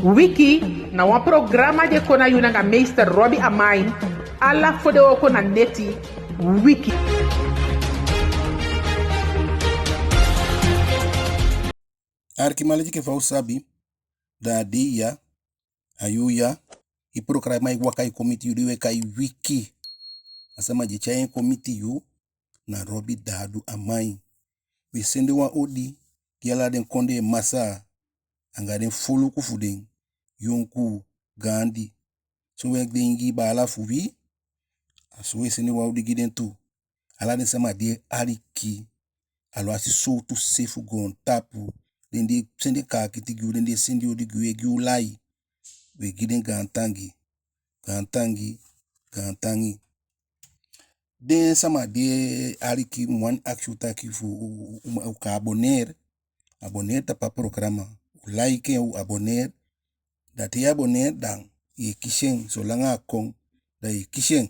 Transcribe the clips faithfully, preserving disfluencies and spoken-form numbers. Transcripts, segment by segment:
Wiki na wan programa di e kon na yu nanga meester Robbie Amain, ala fodewooko na neti. Wiki. Arkiman, leti enke fa u sabi, da a dei ya, a yuu ya, i programa e waka e kon miti yu di u e kai Wiki. A sama di e tyai en kon miti yu na Robbie Dadu Amain. Wi e sende wan odi gi ala den kondee masaa anga den foluku fu den, yonkuu, gaandi. Sowan den Ingii baala fu wi, a so wi e sende wan odi gi den tu. Ala den sama di e aliki, aluwasi sowtu se fu goontapu, den di e sende kaakiti gi u, den di e sende odi gi u, e gi u lai, wi e gi den gaantangi, gaantangi, gaantangi. Den sama di e aliki, mi wani akisi u taki fu u, u, u, u kan abonneer, abonneer tapu a programa, u like en, u abonneer, da te i abonneer, da i e kisi en, solanga a kon, da i e kisi en.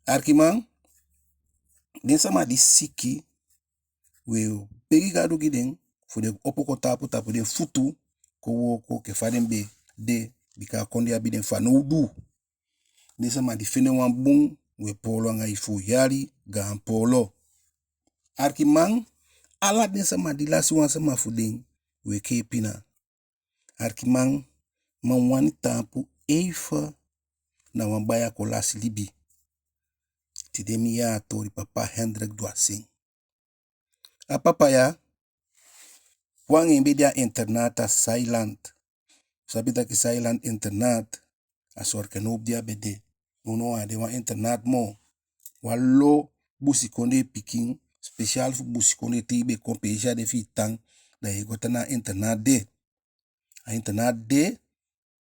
Arkiman, den sama di siki, wi e begi Gadu gi den, fu den opo kon taampu tapu den futu, kon wooko enke fa den be de, bika a kondee abi den fanowdu. Den sama di fende wan bun, wi e poolo anga i fu yali, gaan poolo. Arkiman, ala den sama di lasi wan sama fu den, wi e kee pina. Arkiman, mi á wani taampu even na wan baya kon lasi libi. Tide mi yee a toli, papa Hendrik Dwasin. A papa ya, wan en be de a internaat a Sailand. Sabi taki Sailand internaat, a Scherkenhoop di a be de. Nownow a á de wan internaat moo. Wan lo busikondee pikin, speciaal fu busikondee, te i be kon peesi a de fi i tan, da i e go tan na a internaat de. A internaat de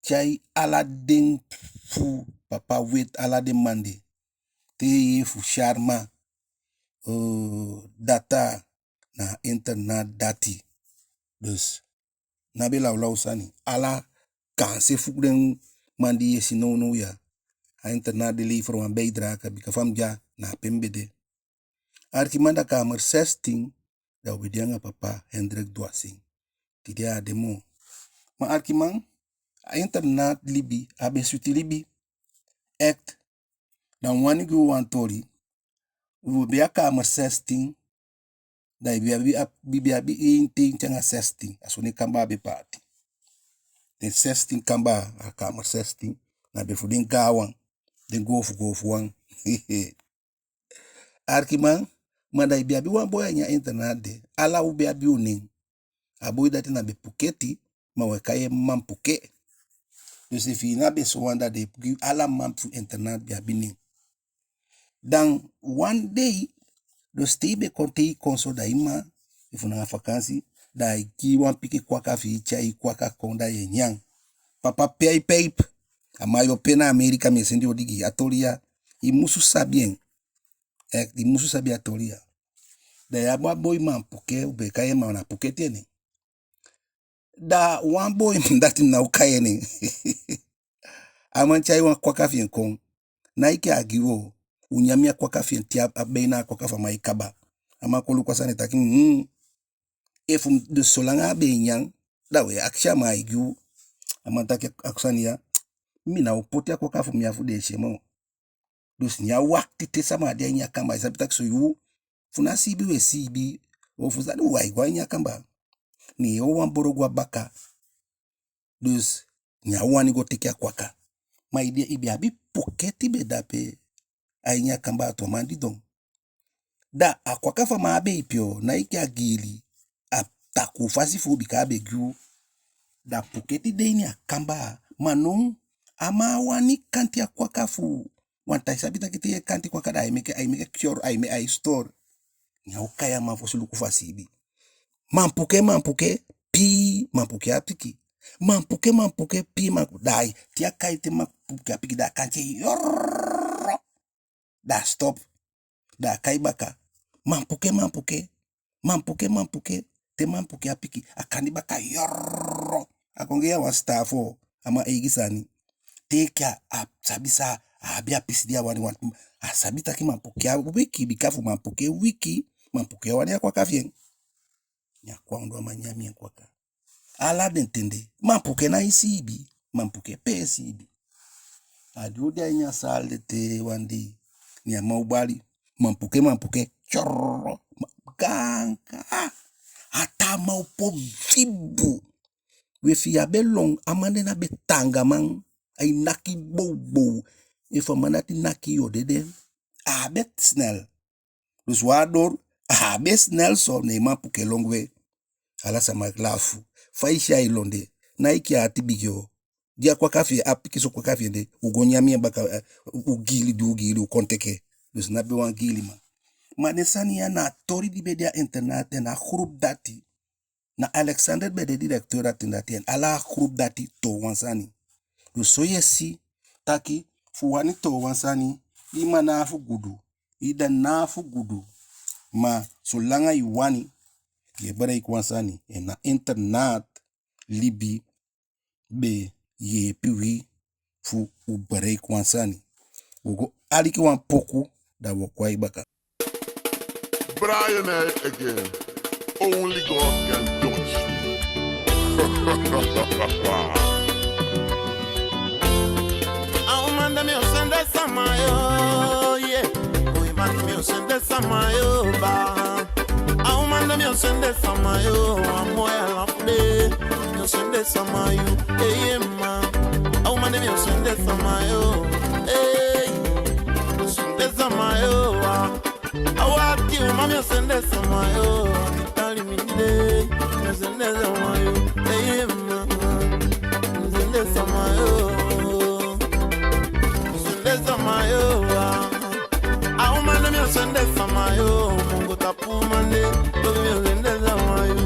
tyai ala den fu papa Wet, ala den man de. Te i yee fu Sharma, eh, Data, na a internaat dati. Dus, ná be lawlaw sani. Ala gaanse fu den man di i e si nownow ya, a internaat de lever wan bijdrage, bika fa mi de ya, na ape mi be de. Arkiman, da kamer zestien, da u be de anga papa Hendrik Dwasin. Tide a á de moo. Ma arkiman, a internaat libi, a be switi libi. Echt. Da mi wani gi u wan toli. U be a kamer zestien, da i be abi, i be abi één te anga zestien. A so den kambaa be paati. Den zestien kambaa, a kamer zestien, na be fu den gaanwan, den goofu goofu wan. Arkiman, ma da i be abi wan boi a ini a internaat de, ala u be abi u nen. A boi dati na be Puketi, ma u e kai en Mampuke. Dus efu i ná be sowan, da den e gi ala man fu internaat be abi nen. Da wan dei, dus te i be kon, te i kon so, da i mma, efu na a vakansi, da ai gi i wan pikin kwaka fi i, tyai i kwaka kon, da i e nyan. Papa Pei Peip, a man yu o pee na Amerika, mi e sende odi gi i, a toli ya, i musu sabi en. Eh, i musu sabi a toli ya. Da i abi a boi Mampuke, u be kai en, ma na Puketi en nen. Da wan boi dati mi ná o kai en nen. A man tyai wan kwaka fi en kon. Ná enke a gi u o. U nyan mi a kwaka fi en te a, a beina a kwaka fu a man e kaba. A man kon luku a sani taki, hmm. Efu, dus solanga a be e nyan, da u e akisi a man, ai gi u. A man taki a sani ya, mi ná o poti a kwaka fu mi ya fu den e si en moo. Dus ne a wakiti te sama á de a ini a kambaa, i sabi taki so yuu, fu na siibi u e siibi, ofu sani, u á e go a ini a kambaa. Ne en wawan bolo go a baka. Dus ne a wani go teke a kwaka. Ma i de, i be abi Puketi be de ape a ini a kambaa tu, a man didon. Da a kwaka fu a man á be ipi o, ná enke a giili, a takuu fasi fu u, bika a be gi u. Da Puketi de ini a kambaa, ma now a man á wani kanti a kwaka fu u. Want ai sabi taki te i e kanti kwaka, da ai meke, ai meke kyoor, ai me-, ai stoor. Ne a o kai a man fosi luku fu a siibi. Mampuke, Mampuke, pii, Mampuke a piki. Mampuke, Mampuke, pii, Mampuke. Da ai, te a kai te Mampuke a piki, da a kanti en yorrr. Da a stop. Da a kai baka. Mampuke, Mampuke. Mampuke, Mampuke. Te Mampuke a piki, a kandi baka yorrr. A kon gi en a wan sitaafu, a man eigi sani. Te enke a sabi san, a abi a pisi di a wani, wani. A sabi taki Mampuke a wiki, bika fu Mampuke wiki, Mampuke á wani a kwaka fi en. Ne a kon a ondoo a man, nyan en kwaka. Ala den ten de. Manpuke nái siibi. Manpuke pee siibi. A di u de a ini a saal de te wan dei, ne a man o bali: Manpuke, Manpuke, tyorr, ma-, gaan kaa. A taa man opo vibu. We, fi a be lon, a man de na be taangaman. Ai naki bowbow. Efu a man dati naki yu, o dede. A be snel. Dus wan a dor, a be snel so, ne Manpuke lon gwe. Ala sama lafu. Fa i si ai lon de, ná enke a ati bigi o. Di a kwaka fi en, a pikinso kwaka fi en de, u go nyan en baka, eh, u giili, di u giili, u kon teke. Dus ná be wan giiliman. Ma den sani ya na a toli di be de a internaat, en a groep dati, na Alexander be de directeur a ten dati, en ala a groep dati toon wan sani. Dus so yu e si taki, fu wani toon wan sani, i mma ná abi fu gudu, i dda ná abi fu gudu. Ma solanga i wani, yu e bereiki wan sani. En na internaat libi be yeepi wi fu u bereiki wan sani. U go aliki wan poku, da u o kon a i baka. Brian Head again. Only God can touch me. A uman de mi o sende sama yo, yeah. Uman de mi o sende sama yo, ba. A uman de mi o sende sama yo, a moi a la de, mi o sende sama yo, eh, yeah, man. A uman de mi o sende sama yo, eh, mi o sende sama yo, ah. A wati uman mi o sende sama yo, a di tali mi de, mi o sende sama yo, eh, yeah, man. Mi o sende sama yo, mi o sende sama yo, ah. A uman de mi o sende sama yo, mi o go tapu uman de, mi o sende sama yo.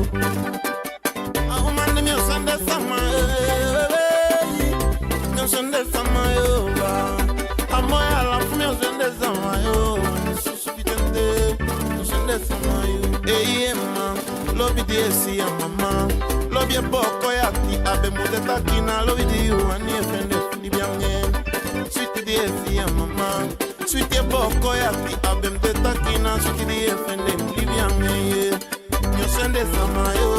A uman de mi o sende sama, eh, eh, eh, eh. Mi o sende sama yo, ah. A moi a la fu mi o sende sama yo. Susu pitende, mi o sende sama yo. Eh, yeah, man. Lobi di e si a mama. Lobi e booko i ati, a be mu de taki na lobi di yu wani e fende fu libi a mi. Switi di e si a mama. Switi e booko i ati, a be mu de taki na switi di e fende fu libi a mi, yeah. Mi o sende sama yo.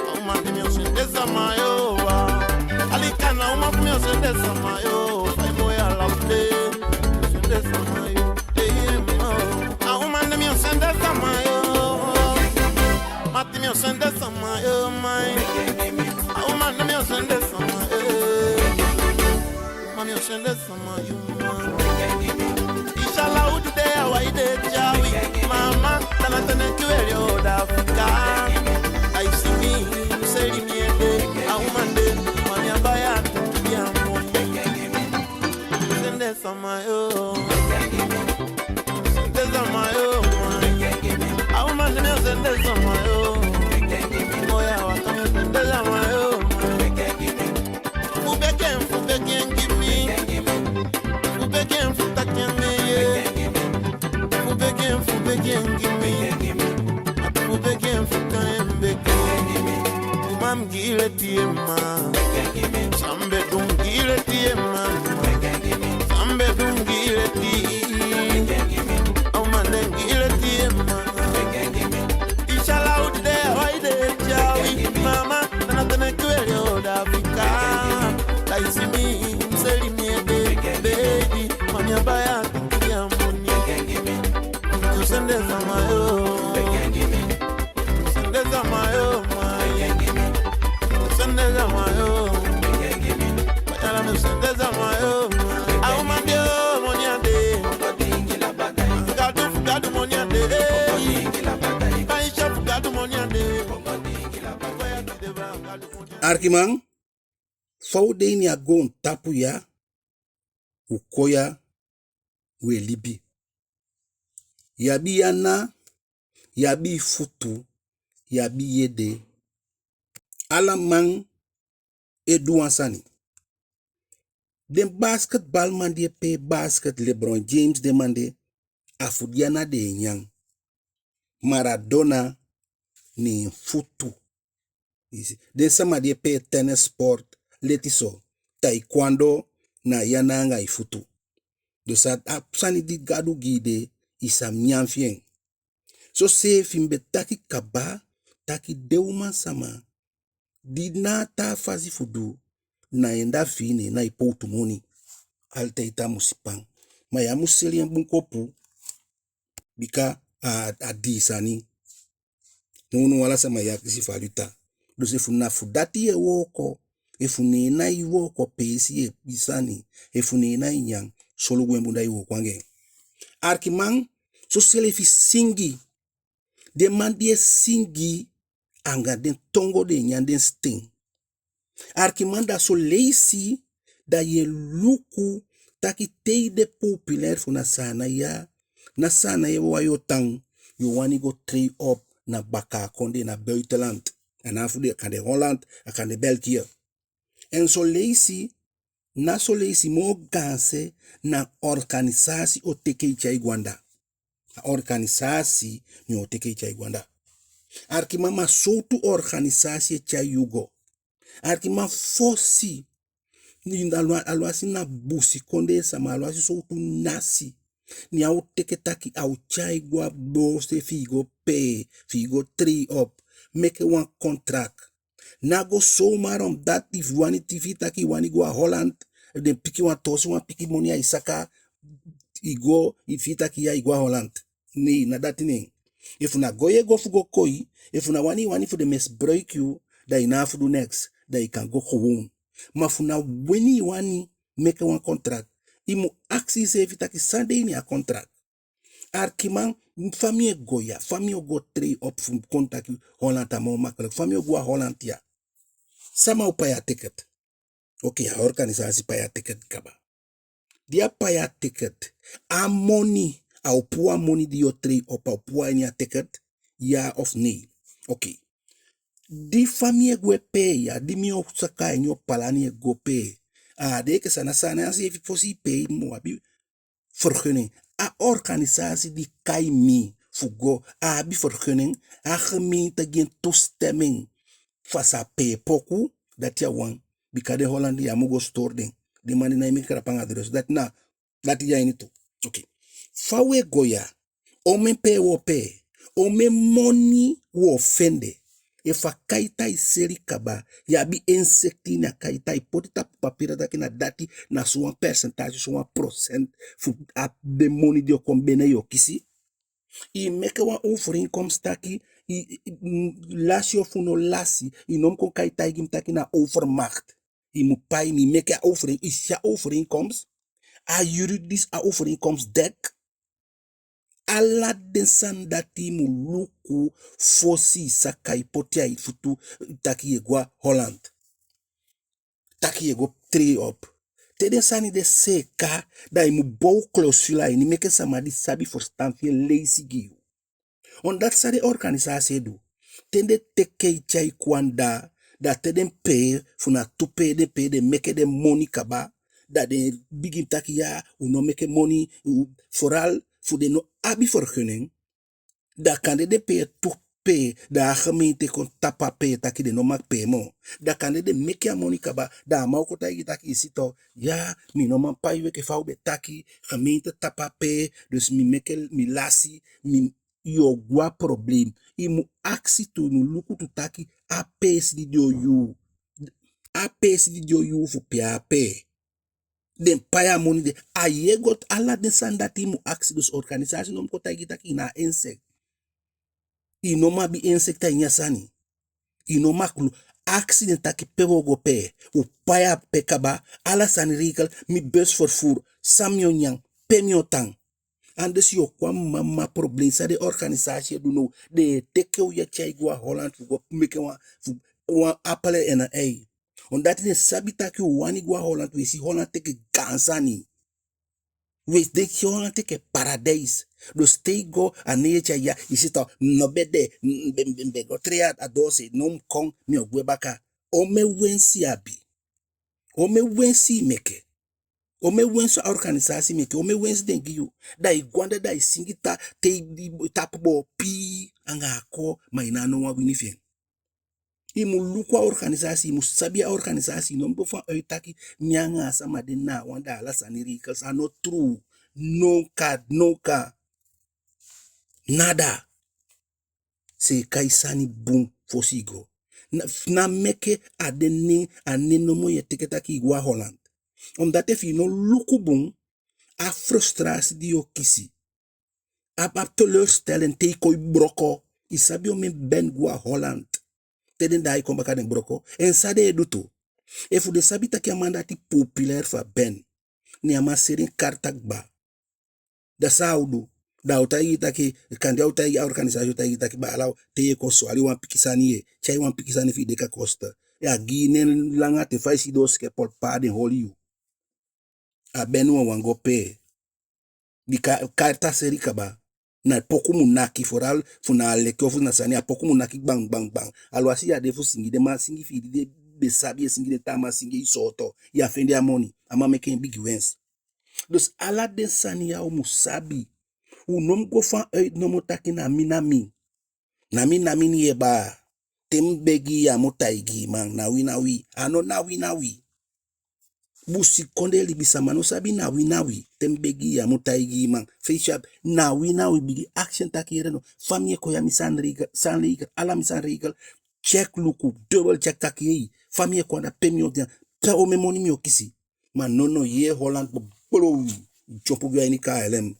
A uman de mi o sende sama yo, ah. Aliki a uman fu mi o sende sama yo. Fa i moi a la de, mi o sende sama yo. Eh, yeah, man. A uman de mi o sende sama yo. Mati mi o sende sama yo, man. A uman de mi o sende sama yo. Ma mi o sende sama yo, man. Inshallah, u di de a wai de tyawi. Mama, tana tene kiweli o da fika. Ai si mi, seli mi ede. A uman de, ma mi a baya, ya mo. Sende sama yo. Sende sama yo, man. A uman de mi o sende sama yo. Oya waka mi o sende sama yo, man. Fu begi en, fu begi en gi mi. Fu begi en, fu taki en, yeah. Fu begi en, fu begi en gi mi. Fu begi en, fu kai en begi. Uman gi leti e ma. San be du gi leti e ma. San be du gi leti. A uman de gi leti e ma. Inshallah, u di de a wai de tyawi. Mama, tana tene kiweli o da fika. Ai si mi, seli mi ede, baby. Ma mi a baya, ya mo ni. Mi o sende sama yo. Mi o sende sama yo, man. Mi o sende sama yo. Baya la mi o sende sama yo, man. A uman de o, moni a de. Gadu fu Gadu moni a de. Aisha fu Gadu moni a de. Arkiman, fa u de ini a goontapu ya, u kon ya, u e libi. Yu abi yu ana, yu abi yu futu, yu abi yu ede. Ala man e du wan sani. Den basketbalman di e pee basket, LeBron James, den man de, a fu den ana den e nyan. Maradona, ne en futu. I si, den sama di e pee tennis sport, leti so, taekwondo, na yu ana anga yu futu. Dus a, a sani di Gadu gi i de, i sa nyan fi en. Soseefi mi be taki kaba, taki den uman sama, Di na a taa fasi fu du, na en da fii, ne na i powtu moni. Altijd a mu sipan. Ma ya mu seli en bunkopu, bika a, a dii sani. Nownow ala sama e akisi valuta. Dus efu na fu dati yu e wooko, efu ne en na i wooko peesi, i sani, efu ne en na i nyan, solugu en bun da i wooko anga en. Arkiman, soselefi singi. Den man di e singi, anga den tongo den e nyan den sten. Arkiman, da son leisi da yu e luku taki te i de populair fu na Saanan ya, na Saanan ya wawan yu o tan, yu o wani go treed op na bakaa kondee, na buitenland. A ná fu de, a kan de Holland, a kan de België. En son leisi, na son leisi moo gaanse na organisasi o teke i tyai go anda. A organisasi mi o teke i tyai go anda. Arkiman, ma sowtu organisasi e tyai yu go? Arkiman, fosi, ni alwa-, alwasi na busikondee sama, alwasi sowtu nasi, ne a o teke taki a o tyai i go a boose fi i go pee, fi i go treed op, meke wan contract. Ná go zomaar omdat i wani, te i fii taki i wani go a Holland, den piki wan, tosi wan pikin moni a i saka, i go, i fii taki ya i go a Holland. Nee, ná dati nen. Efu na go yu e go fu go koi, efu na wani i wani fu den misbruik yu, da i ná abi fu du neks, da i kan go gewoon. Ma efu na wani i wani meke wan contract, i mu akisi iseefi taki san de ini a contract. Arkiman, fa mi e go ya, fa mi o go treed op fu kon taki Holland a moo makkelijk, fa mi o go a Holland ya? Sama o pai a ticket? Oké, a organisasi pai a ticket kaba. Di a pai a ticket, a moni, a o puu a moni di yu o treed op, a o puu a ini a ticket, ya of nee? Oké. Di fa mi e go e pee ya, di mi o saka a ini opalani e go pee, a de enke san na Saanan ya seefi, fosi i pee i mu abi vergunning. A organisasi di kai mi fu go, a abi vergunning, a gemeente gi en toestemming fu a sa pee poku, dati a wan. Bika den Holland ya mu go stoor den. Den man di ná e meke grap anga adres. Dati na, dati de a ini tu. Oké. Fa u e go ya, omen pee u o pee, omen moni u o fende? Efu a kaita i seli kaba, i abi inzicht ini a kaita, i poti tapu papira taki na dati, na sowan percentage, sowan procent fu a, den moni di o kon bene yu o kisi. I meke wan overeenkomst taki, i, i, i, mm, lasi ofu no lasi, i no mu kon kai taigi mi taki na overmacht. I mu pai mi, meke a overeen-, i si a overeenkomst, a juridisch a overeenkomst dek. Ala den sani dati i mu luku fosi i saka, i poti a i futu, taki yu e go a Holland, taki yu e go treed op. Te den sani de seeka, da i mu bow clausule a ini, meke sama di sabi, fusutan fi en leisi gi yu. Omdat san den organisasi e du, te den teke i tyai kon anda, da te den pee, fu na tu pee den pee, den meke den moni kaba, da den bigin taki ya, u no meke moni, u, vooral fu den no abi vergunning, da kande den pee tu pee, da a gemeente kon tapu a pee taki den no mag pee moo. Da kande den meke a moni kaba, da a man o kon taigi taki i si to, ya, mi no man pai u enke fa u be taki, gemeente tapu a pee, dus mi meke, mi lasi, mi, yu o go a probleem. I mu akisi tu, i mu luku tu taki a peesi di den o yuu, a peesi di den o yuu fu pee a pee, den pai a moni de. A yee go, ala den sani dati i mu akisi. Dus organisasi no mu kon taigi taki i ná abi inzicht. I no mu abi inzicht a ini a sani. I no mu akulu. Akisi den taki pe u o go pee, u pai a pee kaba, ala sani regel, mi bus vervoer, san mi o nyan, pe mi o tan. Anders yu o kon a mama probleem. San den organisasi e du now, den e teke u ya tyai go a Holland fu go meke wan, fu wan appel en een ei. Omdat den sabi taki u wani go a Holland, u e si Holland enke gaan sani. U e si Holland enke paradijs. Dus te i go, a nen yu e tyai ya, i si to, mi no be de, mi be, mi be, mi be go treed a doose, now mi kon, mi o gwe baka. Omen wensi i abi? Omen wensi i meke? Omen wensi a organisasi meke? Omen wensi den gi yu? Da i go anda, da i singi ta, te i, i tapu boo pii anga a koo, ma i ná a no wan wini fi en. I mu luku a organisasi, i mu sabi a organisasi, i no mu go vanuit taki mi anga a sama de na a wan, da ala sani regels. A no truu. Nunca, nunca. Nada. Seeka i sani bun fosi i go. Na, na meke a den nen, a nen nomo yu e teke taki i go a Holland. Omdat efu i no luku bun, a frustratie di yu o kisi, a, a teleurstelling te i kon i broko. I sabi omen Ben go a Holland. Te den daai kon baka den broko. En san den e du tu. Efu den sabi taki a man dati populair fu a Ben, ne a man seli en karta kaba. Da san a o du? Da a o taigi i taki, kande a o taigi a organisasi, o taigi i taki baala, te yu e kon, swali wan pikin sani ye, tyai wan pikin sani fi i deki a kosten. A gi i nen langa te fa i sidon Schiphol, pe den holi yu. A Ben wawan go pee. Bika karta seli kaba. Na poku mu naki, vooral fu na aleke ofu na sani, a poku mu naki gban, gban, gban. Alwasi yu á de fu singi, den man singi fi i di den be sabi e singi, den taa man singi e sooto, yu á fende a moni, a man meke en bigi wens. Dus ala den sani ya u mu sabi. U no mu go vanuit nomo taki na mi, na mi. Na mi, na mi ni e baa. Te mi begi yu, a mu taigi i man, na wi, na wi. A no na wi, na wi. Busikondee libisama no sabi na wi, na wi. Te mi begi yu, a mu taigi i man. Fesi abi, na wi, na wi. Bigin akisi en taki yere no. Fa mi e kon ya, mi san regel, san regel, ala mi san regel. Check, luku, double check taki ei. Fa mi e kon anda, pe mi o de, pe omen moni mi o kisi. Ma nono, yee Holland bobolo wi. Dyompu gwe a ini K L M.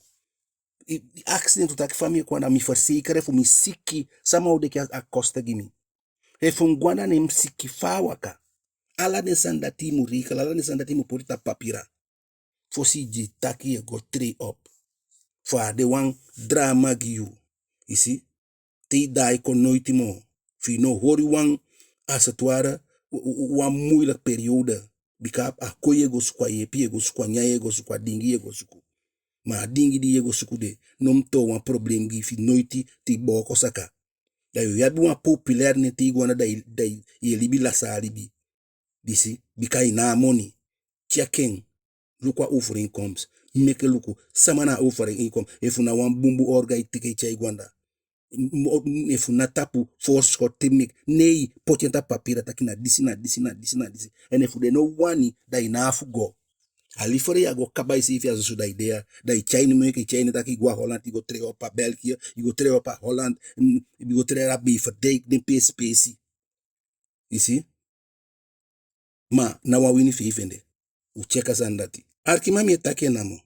I, i akisi den tu taki fa mi e kon anda, mi verzekeren fu mi siki, sama o deki a, a kosten gi mi. Efu mi go anda ne mi siki, fa a waka. Ala den sani dati i mu regel, ala den sani dati i mu poti tapu papila. Fosi i di taki yu e go treed op. Fu a á de wan drama gi yu. I si? Te i daai kon noiti moo. Fi i no holi wan, als het ware, w-, w-, wan moeilijk periode. Bika a koi yu e go suku, a yeepi yu e go suku, a nyan yu e go suku, a dingi yu e go suku. Ma a dingi di yu e go suku de, no mu toon wan problem gi i fi noiti te i booko saka. Da yu o abi wan populair nen te i go anda, da i, da i, yu e libi lasa libi. Disi, bika i ná a moni. Check en. Luku a overeenkomst. Meke luku, sama na a overeenkomst. Efu na wan bunbun orga i teke i tyai go anda. M-, m-, efu na tapu voorschot te meke. Nee, poti en tapu papila taki na disi, na disi, na disi, na disi. En efu den no wani, da i ná a fu go. A liever yu á go kaba iseefi a soso, da i de ya. Da i tyai en, meke i tyai en taki i go a Holland, i go treed op a België, i go treed op a Holland, mm, i go treed a Beverwijk, den peesi peesi. I si? Ma ná wan wini fi i fende. U check a sani dati. Arkiman, mi e taki en namo.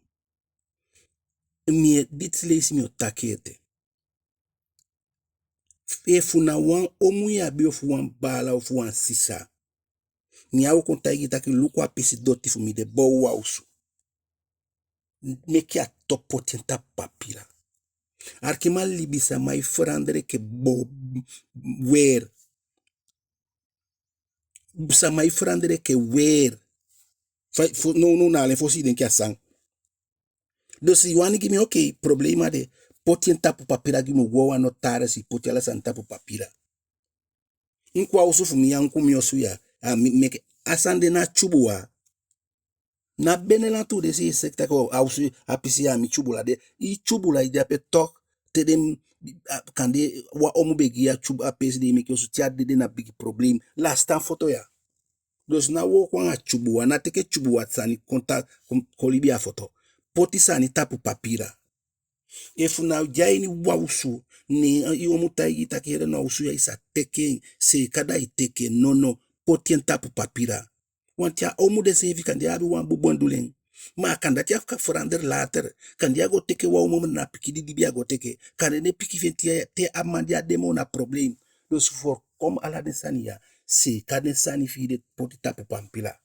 Mi e, diti leisi mi o taki ete. Efu na wan omu yu abi ofu wan baala ofu wan sisa, ne a o kon taigi i taki luku a pisi doti fu mi de, bow a osu. Meke a toon, poti en tapu papila. Arkiman, libisama e verander enke bo-, weer. Sama e verander enke weer. Fa, fu, nownow na alen fosi i denki a san. Dus i wani gi mi, oké, problema á de. Poti en tapu papila gi mi, go a wan notaris, i poti ala sani tapu papila. Enke a osu fu mi ya, enke mi osu ya, a mi meke, a sani de na tyubuwa. Na binnenland u de, seefi taki a osu, a pisi ya a mi tyubula de. I tyubula i de ape toch, te den, a, kande wan omu be gi i a tyubu-, a peesi de i meke osu, te a dede na bigi problem. Lasitan foto ya. Dus ná wooko anga tyubuwa, ná teke tyubuwa sani kon ta-, kon, kon libi a foto. Poti sani tapu papila. Efu na de a ini wan osu, ne i omu taigi i taki yere no, a osu ya i sa teke en, seeka da i teke en, nono, poti en tapu papila. Want a omu de seefi kande a abi wan bun bedoeling. Ma a kan dati a kan verander later. Kande a go teke wan omu, ma na pikin di libi a go teke. Kande den pikin fi en te, te a man di á de moo na problem. Dus voorkom ala den sani ya. Seeka den sani fi i de poti tapu pampila.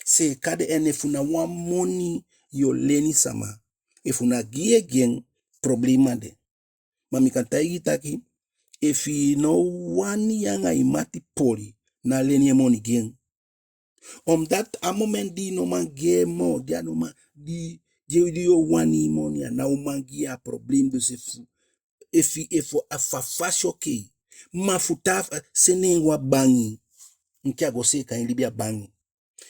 Seeka den, en efu na wan moni yu o leni sama, efu na gi yu e gi en, problema á de. Ma mi kan taigi i taki, efu i no wani yu anga i mati poli, ná leni en moni gi en. Omdat a moment di i no man gi en moo, di a no man, di, di, di yu o wani i moni, a ná o man gi yu, a problem. Dus efu, efu, efu a fa fasi, oké. Ma fu taa, sende en go a bangi. Enke a go seeka en libi a bangi.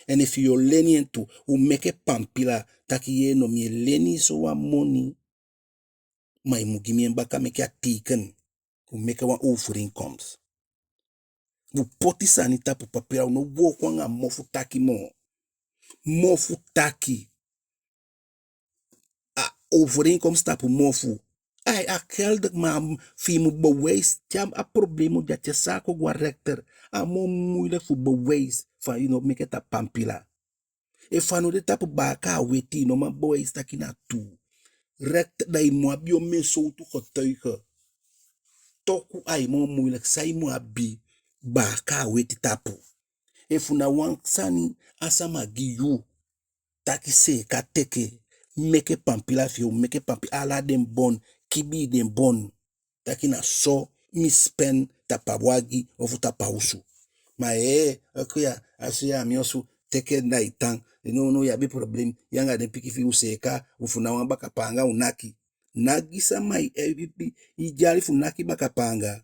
En efu yu o leni en tu, u meke pampila taki yee no, mi e leni i sowan moni, ma i mu gi mi en baka, meke a teken. U meke wan overeenkomst. U poti sani tapu papila, u no wooko anga mofu taki moo. Mofu taki. A overeenkomst tapu mofu. Ai, a geldig, ma fi i mu bewijs, te a problem de, a te saka go a rechter. A moo moeilijk fu bewijs fa i no meke tapu pampila. Efu a no de tapu baaka a weti, i no man bewijs taki na tuu. Rechter, da i mu abi omen sowtu getuige. Toku ai moo moeilijk, san i mu abi baaka a weti tapu. Efu na wan sani a sama gi yu, taki seeka teke, meke pampila fi yu, meke pampi-, ala den bon, kibii den bon. Taki na so mi spen tapu a wagi ofu tapu a osu. Ma ee, oku ya, a so ya a mi osu, teke na i tan. No, no, i abi problem. Yu anga den pikin fi i, u seeka, efu na wan baka paanga u naki. Ná gi sama i, i, i, i dyali fu naki baka paanga.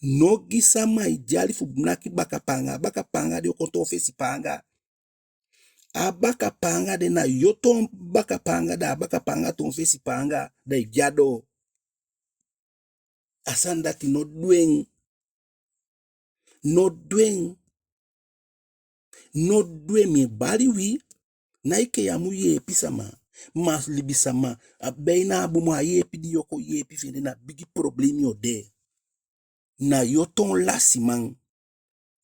No gi sama i dyali fu naki baka paanga. A baka paanga de o kon toon fesi paanga. A baka paanga de, na yu o toon baka paanga, da a baka paanga toon fesi paanga, da i de a doo. A sani dati no du en. No du en. No du en, mi e bali wi. Ná enke yu á mu yeepi sama. Ma libisama, a be na a bun, ma a yeepi di yu o kon yeepi fi en de, na bigi problem yu o de. Na yu o toon lasiman.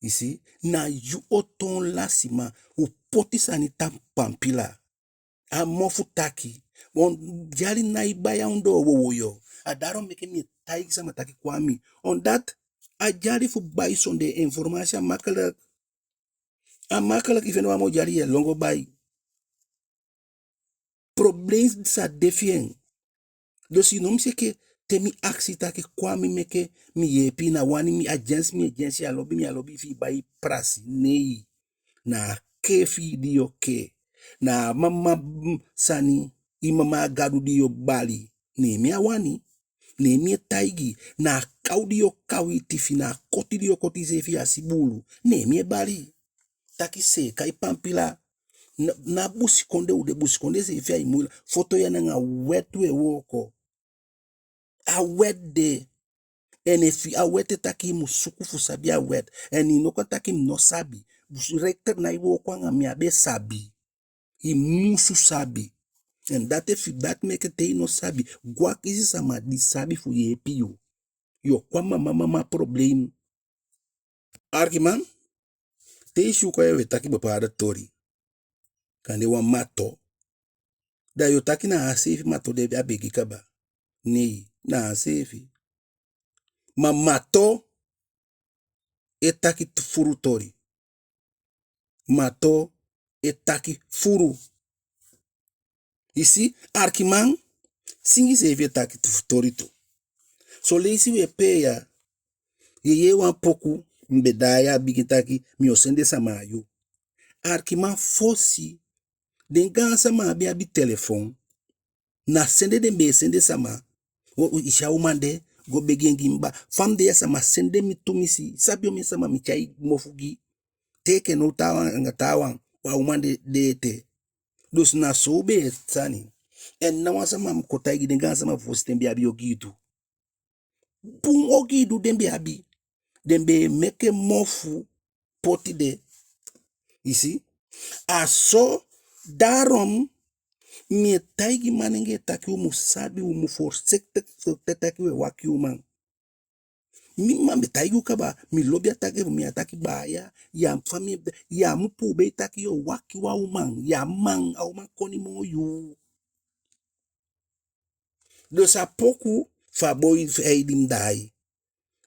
I si? Na yu o toon lasiman. U poti sani tapu pampila. A mofu taki. Wan dyali nái bai a ondoo wowoyo. A daarom meke mi e taigi sama taki kon a mi. Omdat a dyali fu bai sondee informasi a makkelijk. A makkelijk, i fende wan moo dyali, yu e lon go bai. Problem sa de fi en. Dus i no mu si enke te mi akisi taki kon a mi, meke mi yeepi, na wani mi, a dyansi mi e dyansi, a lobi mi á lobi fi i bai prasi. Nei. Na a kee fi i di yu o kee. Na a mama, mm, sani, i mama a gadu di yu o bali. Ne mi á wani. Ne mi e taigi, na a kaw di yu o kaw i tifi, na a koti di yu o koti iseefi, yu á si buulu. Ne mi e bali. Taki seeka i pampila. Na, na busikondee u de, busikondee seefi ai moeilijk. Foto ya, anga wet u e wooko. A wet de. En efu a wet e taki, i mu suku fu sabi a wet. En i no kan taki mi no sabi. Rechter nái wooko anga mi, a be sabi. I musu sabi. En dati efu, dati meke te i no sabi, go akisi sama di sabi fu yeepi yu. Yu o kon a mama mama problem. Arkiman, te i si u kon ya, u e taki bepaalde toli. Kande wan mato. Da yu o taki na a seefi mato de a begi kaba. Nei, na a seefi. Ma mato e taki t-, furu toli. Mato e taki furu. I si, arkiman, singi seefi e taki tu-, toli tu. Son leisi u e pee ya, yu e yee wan poku, mi be daai a bigin taki mi o sende sama a yu. Arkiman, fosi den gaansama á be abi telefon. Na sende den be e sende sama. O, o, i si a uman de, go begi en gi mi baa. Fa mi de ya, sama sende mi tumisi. Sabi omen sama mi tyai mofu gi. Te enke now taawan anga taawan, a uman de, de ete. Dus na so u be e sani. En ná wan sama mu kon taigi, den gaansama fu fosi ten be abi ogii tu. Bun ogii du den be abi. Den be e meke mofu poti de. I si? A so, daarom mi e taigi manengee taki u mu sabi, u mu voorzichtig, voorzichtig taki u e waki uman. Mi mma be taigi u kaba, mi lobi a taki fu mi, a taki baya, yu á famii, yu á mu puu be taki yu o waki wan uman, yu á man, a uman koni moo yu. Dus a poku fu a boi fu Heidim daai.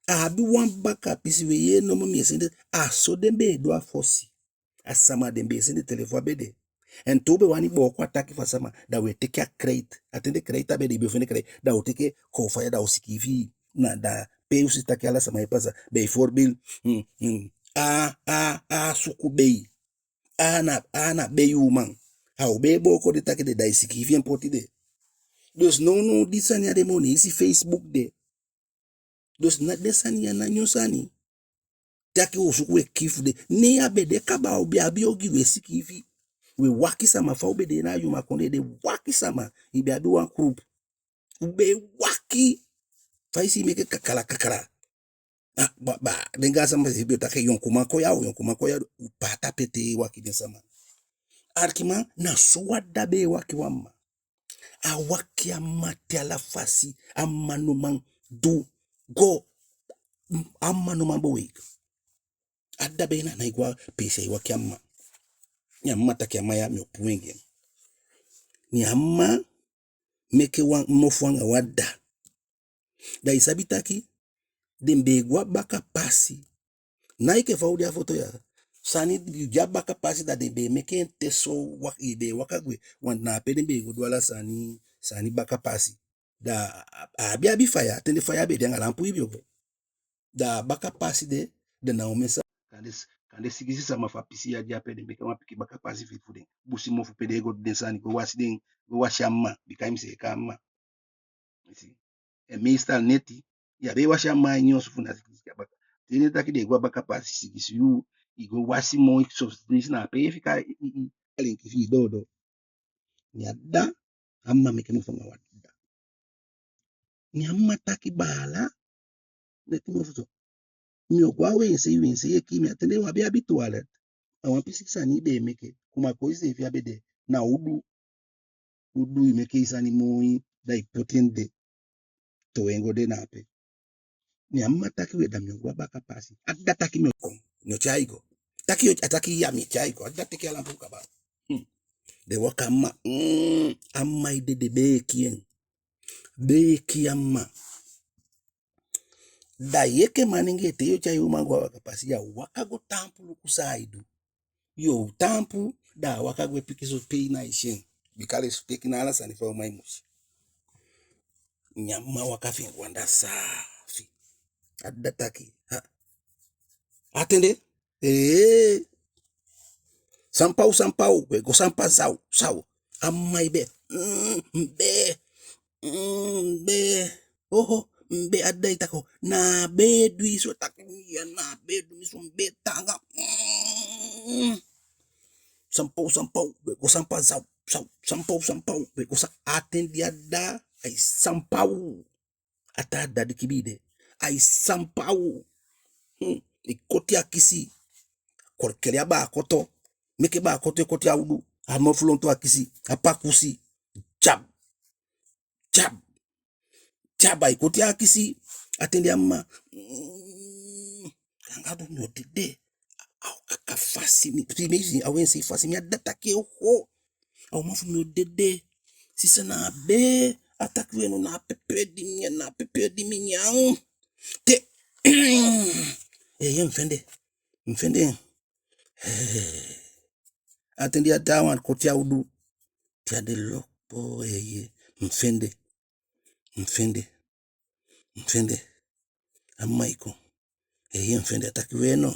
A abi wan baka pisi, u e yee nomo mi e sende, a so den be e du a fosi. A sama den be e sende telefon a be de. En te u be wani booko a taki fu a sama, da u e teke a krijt. A ten de krijt a be de, i be o fende krijt. Da u teke koofaya, da u sikiifi. Na da pe u si taki ala sama e pasa. Bijvoorbeeld, mm, mm, a, a, a suku bei. A na, a na bei uman. A o be e booko den taki de, da i sikiifi en poti de. Dus nownow di sani ya de moo, ne i si Facebook de. Dus na den sani ya ná nyun sani. Taki u o suku u e kiifi den. Ne a be de kaba, u be abi ogii, u e sikiifi. U e waki sama, fa u be de na a Yuma kondee de, waki sama. I be abi wan groep. U be e waki. Fa i si i meke kakala kakala. Ah, ba, ba, den gaansama seefi be o taki yonkuman kon ya o, yonkuman kon ya, u paati ape te i e waki den sama. Arkiman, na so wan dda be e waki wan mma. A waki a mma te ala fasi, a mma no man du go, a mma no man beweeg. A dda be na nái go a peesi e waki a mma. Ne a mma taki a mma ya mi o puu en gi en. Ne a mma meke wan mofu anga wan dda. Da i sabi taki den be e go a baka pasi. Na enke fa u de a foto ya. Sani di a baka pasi da den be e meke en te so, wak-, i be e waka gwe. Want na ape den be e go du ala sani, sani baka pasi. Da a, a be abi faya, ten de faya be de anga lampu i be o go. Da a baka pasi de, da na omen sa-, kande s-, kande sigisi sama fu a pisi ya de ape, den meke wan pikin baka pasi fi, fu den. Busi mofu pe den e go du den sani, go wasi den, go wasi a mma, bika i mu seeka a mma. I si. En meestal neti, ya be e wasi a mma a ini osu fu na sigisi a baka. Te den taki den e go a baka pasi sigisi yuu, i go wasi moo, i so, sigisi na ape i e fika i, i, i, a lenki fi i doodo. Ne a dda, a mma meke mofu anga wan dda. Ne a mma taki baala, neti mofu so. Mi o go a weensei, weensei e kii mi. A ten de u á be abi toilet. A wan pisi sani i be e meke. Kuma koi seefi á be de. Na udu. Udu i meke i sani moi, da i poti en de. Towe en go de na ape. Ne a mma taki we da mi o go a baka pasi. A dda taki mi o kon. Mi o tyai i go. Taki yo, a taki ya mi e tyai i go. A dda teke a lampu kaba. Hmm. Den waka a mma. Hmm. A mma e dede, bee e kii en. Bee e kii a mma. Da yu enke manengee te yo tyai uman go a baka pasi, ya waka go taampu luku san ai du. Yo taampu, da a waka gwe pikinso pe i ná e si en. Bika lesipeki na ala sani fu a uman i mu si. Ne a mma waka fi en go anda saafi. A dda taki, ha. A ten de, ee. Sampaw, sampaw, we go sampa saw, saw. A mma e be, mm, be, mm, be. Oho, mbe, a dda e taki, na bee du i so, taki mi ya, na bee du mi so, mbe taanga. Mm. Sampaw, sampaw, we go sampa saw, saw, sampaw, sampau, we go sa-, a ten di a dda ai sampaw. A taa dda di kibii de. Ai sampaw. Hmm. I koti a kisi. Korkeli a baakoto. Meke baakoto e koti a udu. A mofu lontu a kisi. A pakusi. Jab. Jab. Jab, ai koti a kisi. A ten di a mma. Mm. Anga du mi o dede. A o kaka fasi mi. Si mi si a weensei fasi mi, a dda taki oho. A uman fu mi o dede. Sisa, na a bee. A taki we no, na a pepe di mi nyan, na a pepe di mi nyan. Te. Ee, mi fende. Mi fende. Ee. A ten di a dda wan koti a udu. Te a de loko, ee, mi fende. Mi fende. Mi fende. A mma e kon. Ee, mi fende, a taki we no.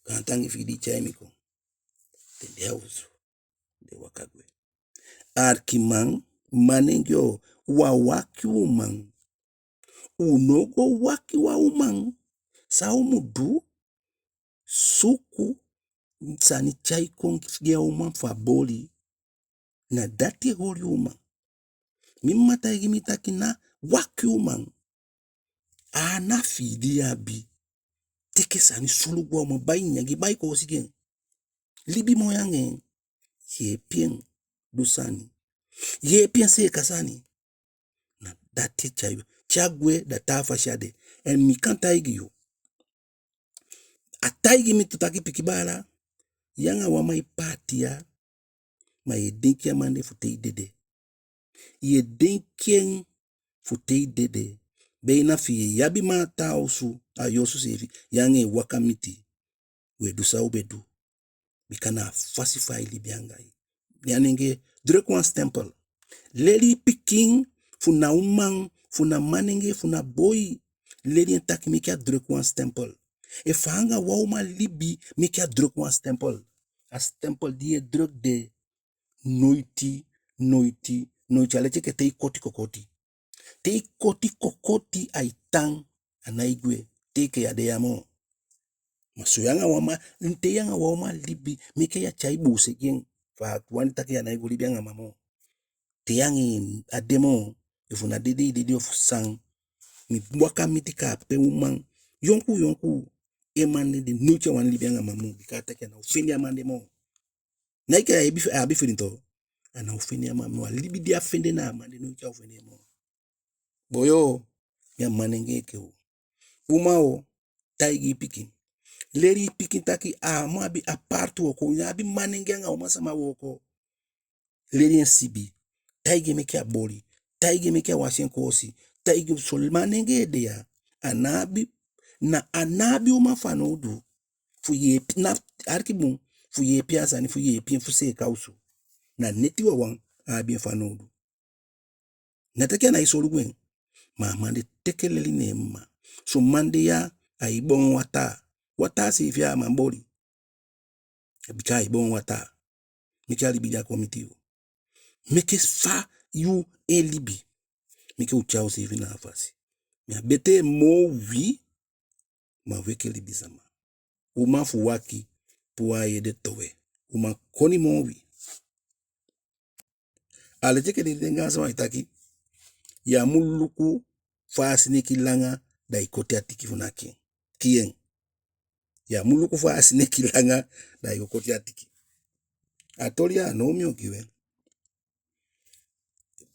Gaantangi fi i di i tyai mi kon. Den de a osu. Den waka gwe. Alikiman, manengee o, u á waki uman. U no go waki wan uman. San u mu du, suku sani tyai kon gi a uman fu a boli. Na dati e holi uman. Mi mma taigi mi taki ná waki uman. A ana fi i di i abi. Teke sani solugu a uman, bai nyan gi en, bai koosi gi en. Libi moi anga en. Yeepi en du sani. Yeepi en seeka sani. Na dati e tyai yu. Te a gwe, da taa fasi á de. En mi kan taigi yu. A taigi mi tu taki pikin baala, yu anga wan man e paati ya, ma yu e denki a man de fu te i dede. Yu e denki en fu te i dede. Be na fi yu e abi man a taa osu, a yu osu seefi, yu anga en waka miti. U e du san u be du. Bika na a fasi fa ai libi anga yu. Yu a nengee, druk wan stempel. Leli i pikin, fu na uman, fu na manengee, fu na boi. Leli en taki meke a druk wan stempel. Efu a anga wan uman libi, meke a druk wan stempel. A stempel di yu e druk de, noiti, noiti, noiti. A leti enke te i koti kokoti. Te i koti kokoti ai tan, a nái gwe, te enke yu á de ya moo. Ma so yu anga wan man, te yu anga wan uman libi, meke yu á tyai buuse gi en. Fa a wani taki yu á nái go libi anga man moo. Te yu anga en á de moo, efu na dede i dede ofu san. Mi waka miti kaa pe uman. Yonkuu, yonkuu. En man de, de noiti a wani libi anga man moo. Bika a taki a ná o fende a man de moo. Ná enke a abi, a abi feni tu. a ná o fende a man moo. A libi di a fende na a man de, noiti a o fende en moo. Boyo, mi a manengee enke u. Uman o, taigi i pikin. Leli i pikin taki a á mu abi apart wooko, i ná abi manengee anga uman sama wooko. Leli en sibi. Taigi en meke a boli. Taigi en meke a wasi en koosi. Taigi en so, manengee de ya. A ná abi, na, a ná abi uman fanowdu fu yeepi, na, aliki bun, fu yeepi a sani, fu yeepi en fu seeka osu. Na neti wawan a abi en fanowdu. Ná taki a nái solugu en. Ma a man de teke leli ne en mma. Son man de ya, ai boon wataa. Wataa seefi a man boli. Bika ai boon wataa. Meke a libi de á kon miti yu. Meke fa yu e libi, meke u tyai useefi na a fasi. Mi á betee moo wi, ma wi enke libisama. Uman fu waki, puu a ede towe. Uman koni moo wi. A leti enke den gaansama e taki, yu á mu luku fa a sineki langa, da i koti a tiki fu naki en. Kii en. Yu á mu luku fa a sineki langa, da i go koti a tiki. A toli ya, a now mi o gi u en.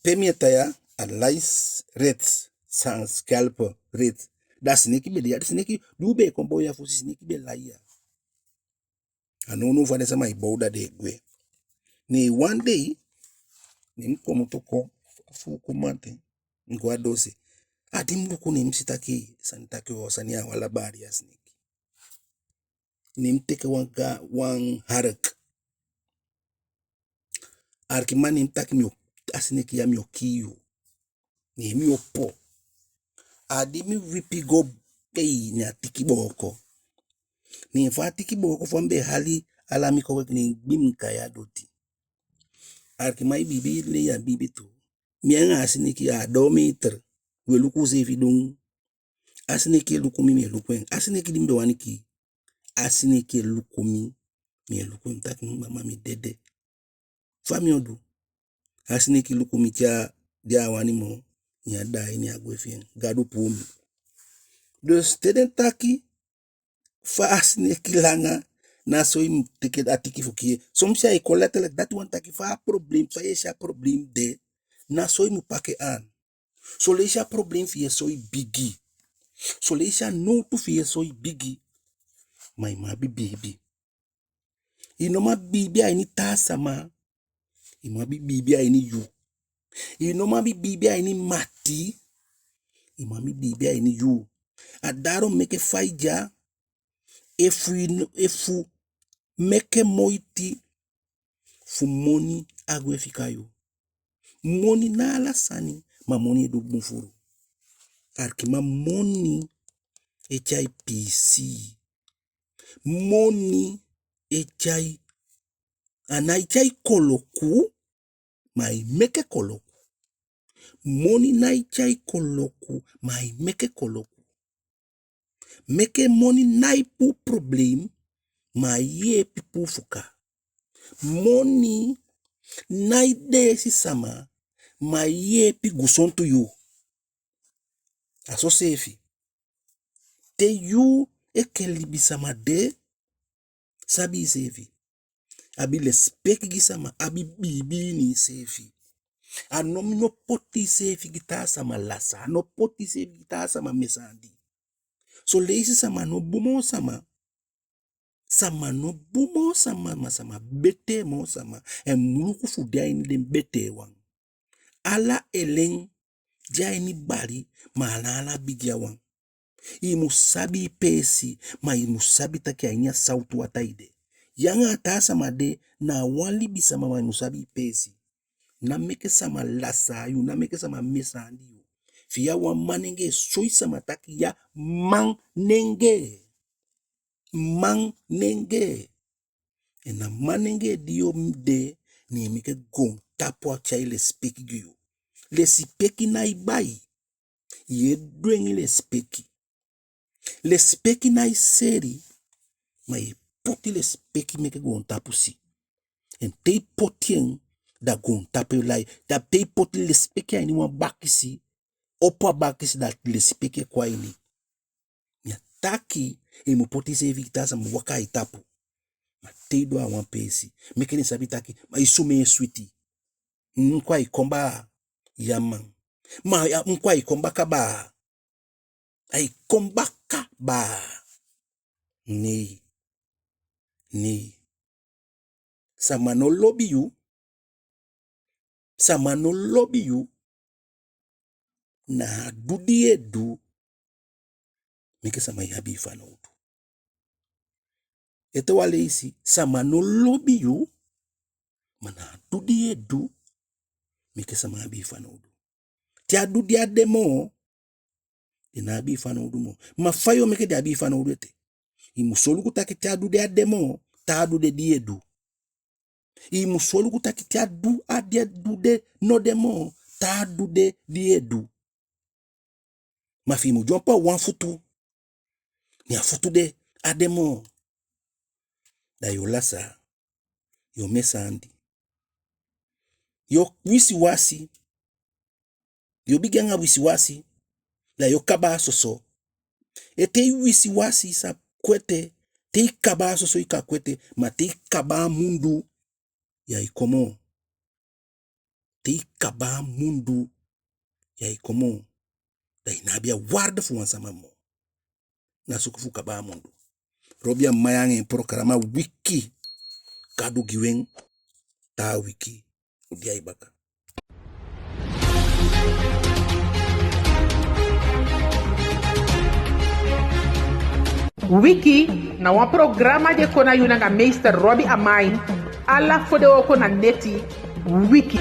Pe mi e tan ya, a lice reeds, zandschelp reeds. Da sineki be de ya, sineki, di u be e kon bow ya fosi, sineki be lai ya. A nownow fa den sama e bow, da den e gwe. Ne wan dei, ne mi komoto kon fu, kon mamanten, mi go a doose. A di mi luku, ne mi si taki, sani taki o, sani ya, wan labali a sineki. Ne mi teke wan ga, wan hark. Alikiman, ne mi taki mi o, a sineki ya mi o kii yu. Ne mi opo. A di mi wipi go bei, ne a tiki booko. Ne fa a tiki booko, fa mi be hali ala mi koweki, ne mi gbi mi kai a doti. Alikiman, i biibi lei, a biibi tuu. Mi anga a sineki a doo meter. We luku useefi dun. A sineki e luku mi, mi e luku en. A sineki di mi be wani kii, a sineki e luku mi, mi e luku en. Mi taki, mama, mi dede. Fa mi o du? A sineki luku mi te a, di a á wani moo, ne a daai, ne a gwe fi en. Gadu puu mi. Dus te den taki fa a sineki langa, na so i mu teke a tiki fu kii en. Soms ai kon letterlijk, dati wani taki fa a probleem, fa i e si a probleem de, na so i mu paki en. Son leisi a probleem fi i e soi bigi. Son leisi a nowtu fi i e soi bigi. Ma i mu abi biibi. I no mu abi biibi a ini taa sama. I mu abi biibi a ini yu. I no mu abi biibi a ini mati. I mu abi biibi a ini yu. A daarom meke fa i de ya, efu i no, efu meke moiti fu moni á gwe fika yu. Moni ná ala sani, ma moni e du bun fuu. Alikiman, moni e tyai piisii. Moni e tyai, a nái tyai koloku, ma ai meke koloku. Moni nái tyai koloku, ma ai meke koloku. Meke moni nái puu probleem, ma ai yeepi puu fuka. Moni nái deesi sama, ma ai yeepi gusontu yu. A so seefi. Te yu enke libisama de, sabi iseefi. Abi lesipeki gi sama, abi biibi ini iseefi. A no, mi no poti iseefi gi taa sama lasa, a no poti iseefi gi taa sama mesandi. Son leisi sama no bun moo sama. Sama no bun moo sama, ma sama betee moo sama. En mu luku fu de a ini den betee wan. Ala elen de a ini bali, ma a ná ala bigi a wan. I mu sabi i peesi, ma i mu sabi taki a ini a sawtu wataa i de. Yu anga a taa sama de, na a wan libisama, ma i mu sabi i peesi. Ná meke sama lasa yu, ná meke sama mesandi yu. Fi yu a wan manengee, soi sama taki yu a manengee. Manengee. En na manengee di yu o de, ne meke goontapu a tyai lesipeki gi yu. Lesipeki nái bai. Yu e dwengi lesipeki. Lesipeki nái seli, ma yu e poti lesipeki meke goontapu si. En te i poti en, da goontapu e lai. Da te i poti lesipeki a ini wan bakisi, opo a bakisi, da lesipeki e kon a ini. Mi á taki i mu poti iseefi gi taa sama, waka a i tapu. Ma te i doo a wan peesi, meke den sabi taki, ma i sumee switi. Nkwa e kon baa. Ya man. Ma ya, nkwa e kon baka baa. Ai kon baka baa. Nei. Nei. Sama no lobi yu. Sama no lobi yu. Na a du di yu e du meke sama abi yu fanowdu. Ete wan leisi, sama no lobi yu, ma na a du di yu e du meke sama abi yu fanowdu. Te a du de á de moo, den ná abi yu fanowdu moo. Ma fa yu o meke den abi yu fanowdu ete? I mu solugu taki te a du de á de moo, taa du de di yu e du. I mu solugu taki te a du, a di a du de no de moo, taa du de di yu e du. Ma fi i mu dyonbo a wan futu, ne a futu de á de moo, da yu o lasa, yu o mesi andi. Yu o wisiwasi. Yu o bigin anga wisiwasi, da yu o kaba a soso. Ete i wisiwasi sa kon ete, te i kaba a soso i kan kon ete, ma te i kaba a mundu, ya e kon moo. Te i kaba a mundu, ya e kon moo. Da i ná abi a waarde fu wan sama moo. Na suku fu kaba a mundu. Robi Amai anga en programa Wiki. Gadu gi u en, taa wiki u de ai baka. Wiki na wan programa di e kon na yu nanga meester Robi Amai, ala fodewooko na neti. Wiki.